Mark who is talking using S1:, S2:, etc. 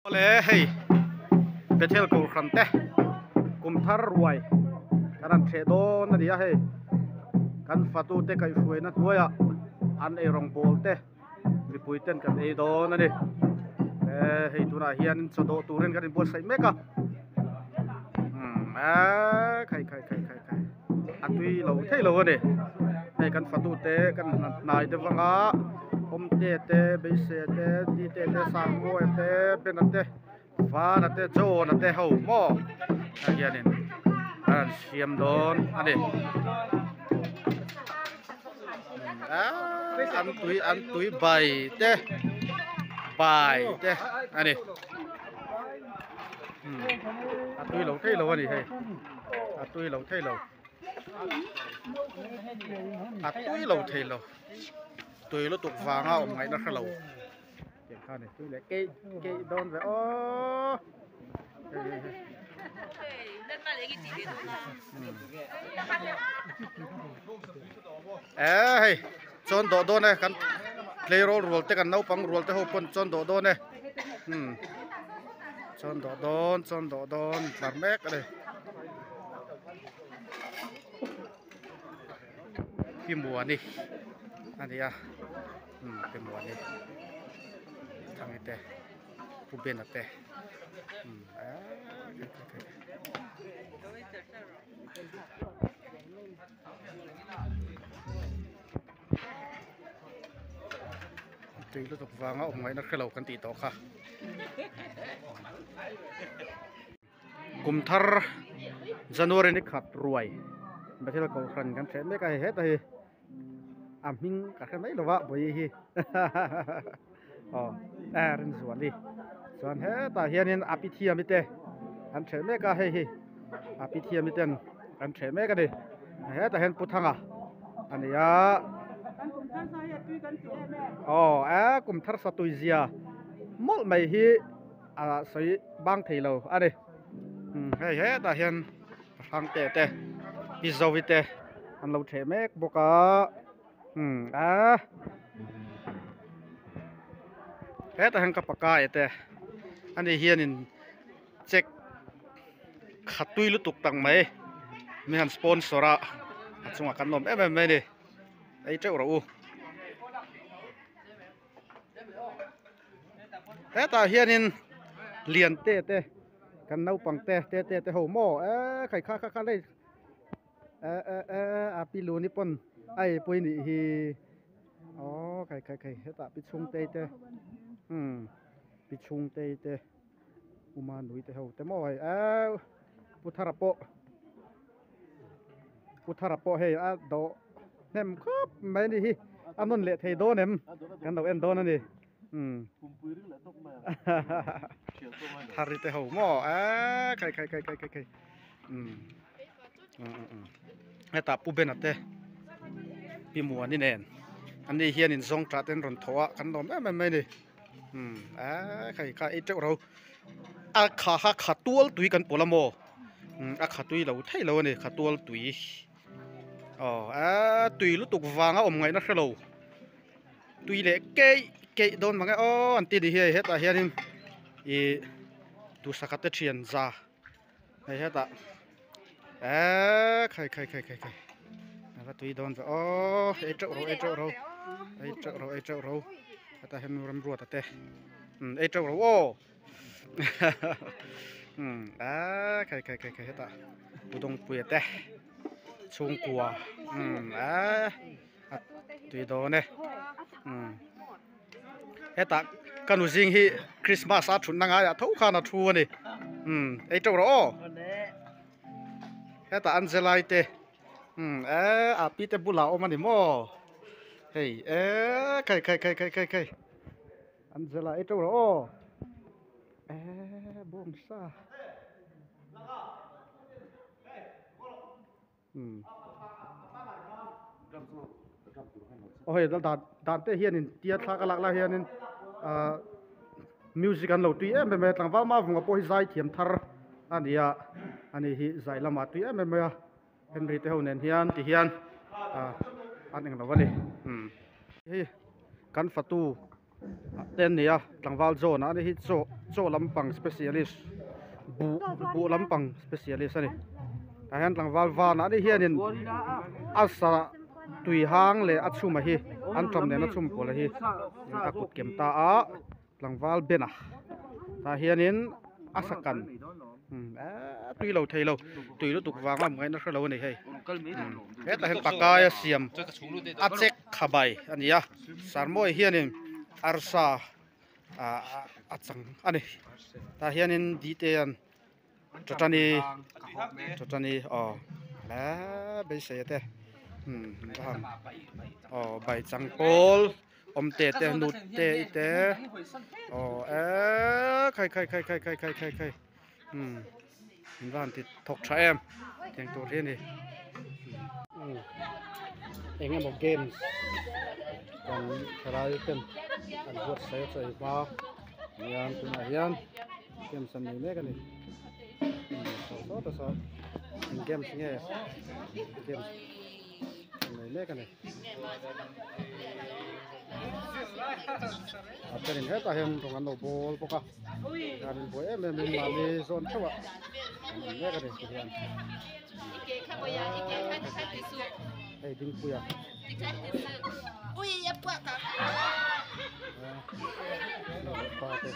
S1: Awle hei Bethel Kohhran te kum thar ruai kan han thleh dawn a ni a hei kan fatu te kaihhruaina hnuaiah an eirawng bawl te mipui ten kan ei dawn a ni eh hei tunah hian chaw dawh turin kan inbuatsaih mek a umm eee khai khai khai khai khai a tui lo thei lo a ni hei kan fatu te kan hnai deuh vang a awmte te beisei te dite te sangmawia te bena te vana te john-a te ho maw ah hianin an rawn siam dawn a ni aaa an tui an tui bai te bai te a ni a tui lo thei lo a ni hei. A tui lo thei lo a tui lo thei lo tui lutuk vanga awm ngaihna hre lo tiang kha ni tui leh keih keih dawn ve aw eh hei chawn dawh dawn e kan tleirawl rual te kan naupang rual te ho pawn chawn dawh dawn e umm. Chawn dawh dawn chawn dawh dawn tlar mek a ni pi muani a ni a umm pi muani thlangi te pu bena te umm eee Tui lutuk vanga awm ngaihna hrelo kan tih tawh kha. Kum thar January ni khat ruai Bethel Kohhran kan hreh mek a hei heta hi a hming ka hre mai lova bawihi hi aw eh Rinzuali chuan hetah hianin a pi thiami te an hreh mek a hei hi a pi thiami ten an hreh mek a ni. Hetah hian Pu Thanga a ni a. Aw e kum thar sa tui zia mawlh mai hi a sawi bang thei lo a ni. Hei hetah hian Hrangte te Pi Zovi te an lo theh mek bawk a. A hetah hian ka pakai te ani hianin check khat tui lutuk tak mai mi han sponsor a a chungah kan lawm em em mai a ni ei teuh rawh u hetah hianin lian te te kan naupang te te te te ho maw eee khai kha kha kha lei eh eh eh a pi luni pawn a ei pui nih hi aw khai khai khai hetah pi chhungte te umm pi chhungte te. Uma nui te ho te maw hei eh Pu Thara pawh Pu Thara pawh hei a dawh hnem khawp mai a ni hi a nawn leh thei dawn em kan lo en dawn a ni umm Thari te ho maw eh khai khai khai khai khai umm umm hetah Pu Bena te Pi Muani nen an ni hian in zawng tah te an rawn thawh a kan lawm em em mai a ni. Umm eee khai kha ei teuh ro a kha kha kha tual tui kan pawlh a maw umm a kha tui lo thei lo a ni kha tual tui aw eee tui lutuk vanga awm ngaihna hre lo tui leh keih keih dawn mang e aw an ti ni hi hei hetah hianin ih duhsaka te thian za hei hetah eee khai khai khai khai khai a va tui dawn ve aw ei teuh ro ei teuh ro ei teuh ro ei teuh ro hetah hian ramruata te umm ei teuh ro aw umm eee khai khai khai khai hetah Budawngpuia te chhungkua umm eee a tui dawn e umm hetah ka nu zing hi Christmas a thutna ngaiah tho khan a thu a ni umm ei teuh rawh aw hetah Angelai te umm eee a pi te bulah a awm a ni maw hei eee khai khai khai khai khai khai Angela ei teuh rawh aw eee bawngsa. Aw hei dan dan te hianin tia thla ka lak lai hianin ahh music an lo tui em em mai a tlangval mavunga pawh hi zai thiam thar a ni a ani hi zai lamah a tui em em mai a Henry te ho nen hian ti hian ahh an englo a ni umm hei kan fatu. te an ni a tlangval zawn ah ani hi chaw chaw lampang specialist buh buh lampang specialist a ni tah hian tlangval van ah ani hianin a sa tui hang leh a chhum a hi anṭam nen a chhum pawlh a hi a kut kem ta a tlangval ben a tah hianin a sa kan eee tui lo thei lo tui lutuk vang a ngaihna hrelo a ni hei hetah hian pakai a siam a chek khabai a ni a sarmawi hianin arsa ah a chang a ni tah hianin dite an chawtani chawtani aw eee beisei a te umm aw bai chang pawl. Awm te te nut te i te aw eee khai khai khai khai khai khai khai khai umm in van ti thawk tha em tiang tur hi a ni umm eng emaw games kan thalai ten an buatsaih a chaw ei hma hian tunah hian games an nei mek a ni umm saw saw ta saw eng games nge games an nei mek a ni. A thenin hetah hian rawng an lo bawl bawk a an inbuai em em in mahni zawn theuh ah an awm mek a ni ti hian hei dingpuia pa te.